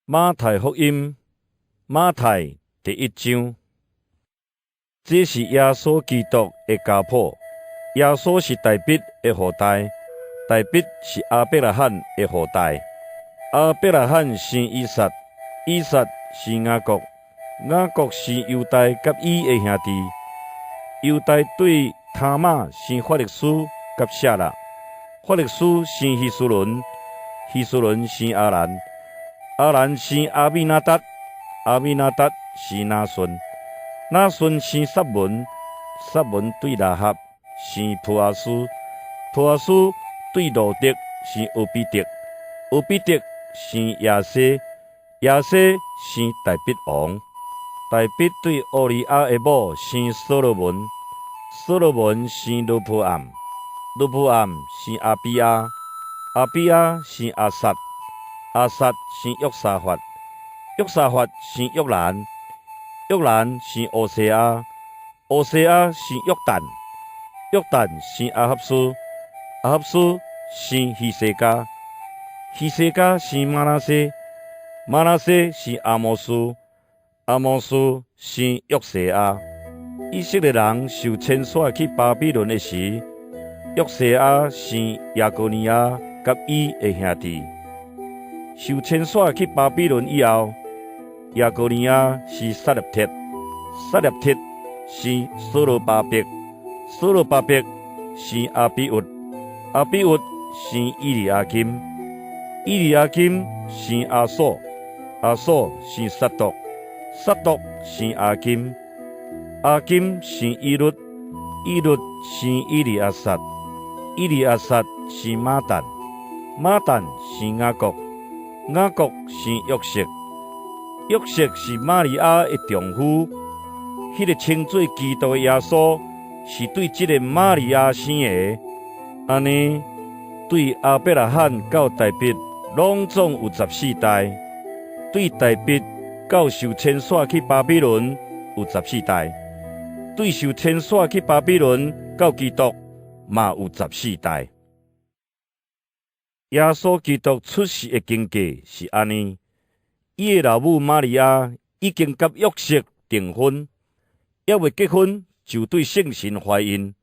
馬太福音，馬太第一章。這是耶穌基督的家譜。耶穌是大衛的後代，大衛是亞伯拉罕的後代。亞伯拉罕生以撒，以撒生雅各，雅各生猶大佮伊的兄弟。猶大對他瑪生法勒斯佮舍辣，法勒斯生希斯崙，希斯崙生亞蘭。亞蘭生亞米拿達，亞米拿達生拿順，拿順生撒文，撒文對喇合生波阿斯，波阿斯對路得生俄備得，俄備得生耶西，耶西生大衛王。大衛對烏利亞的某生所羅門，所羅門生羅波暗，羅波暗生亞比亞，亞比亞生亞撒。亞撒生約沙法，約沙法生約蘭，約蘭生烏西亞，烏西亞生約旦，約旦生亞哈斯，亞哈斯生希西家，希西家生瑪拿西，瑪拿西生亞摩斯，亞摩斯生約西亞。以色列人受遷徙去巴比倫的時，約西亞生耶哥尼亞佮伊的兄弟。受遷徙去巴比倫以後，耶哥尼亞生撒勒鐵，撒勒鐵生所羅巴伯，所羅巴伯生亞比烏，亞比烏生以利亞金，以利亞金生亞索，亞索生撒督，撒督生亞金，亞金生以祿，以祿生以利亞撒，以利亞撒生馬但，馬但生雅各。雅各生約瑟，約瑟是瑪利亞的丈夫。彼個稱做基督的耶穌，是對這個瑪利亞生的。按呢，對亞伯拉罕到大衛，攏總有14代；對大衛到受遷徙去巴比倫，有十四代；對受遷徙去巴比倫到基督，嘛有十四代。耶穌基督出世的經過是按呢：伊的老母瑪利亞已經佮約瑟訂婚，猶未結婚就對聖神懷孕。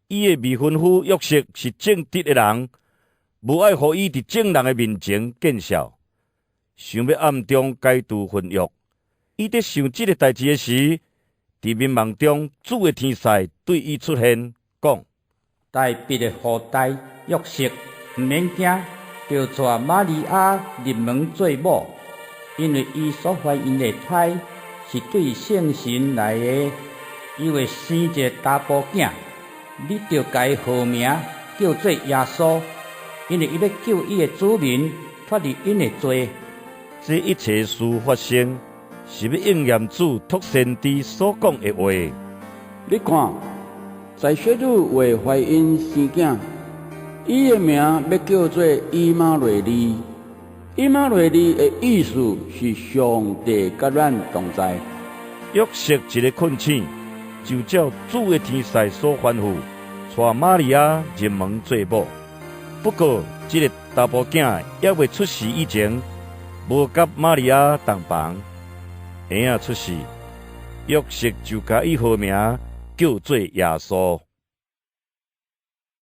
伊的未婚夫約瑟是正直的人，無愛予伊佇眾人的面前見笑，想欲暗中解除婚約。伊佇想這个代誌的時，佇眠夢中，主的天使對伊出現，講：大衛的後代約瑟，毋免驚，著娶瑪利亞入門做某，因為伊所懷孕的胎是對聖神來的。伊會生一个查埔囝，你著共伊號名叫做耶穌，因為伊欲救伊的子民脫離𪜶的罪。這一切事發生，是欲應驗主託先知所講的話。你看，在室女會懷孕生囝。伊的名欲叫做以馬內利。以馬內利的意思是上帝佮咱同在。約瑟一个睏醒，就照主的天使所吩咐，娶瑪利亞入門做某。不過，這个查埔囝猶未出世以前，無佮瑪利亞同房。嬰仔出世，約瑟就共伊號名叫做耶穌。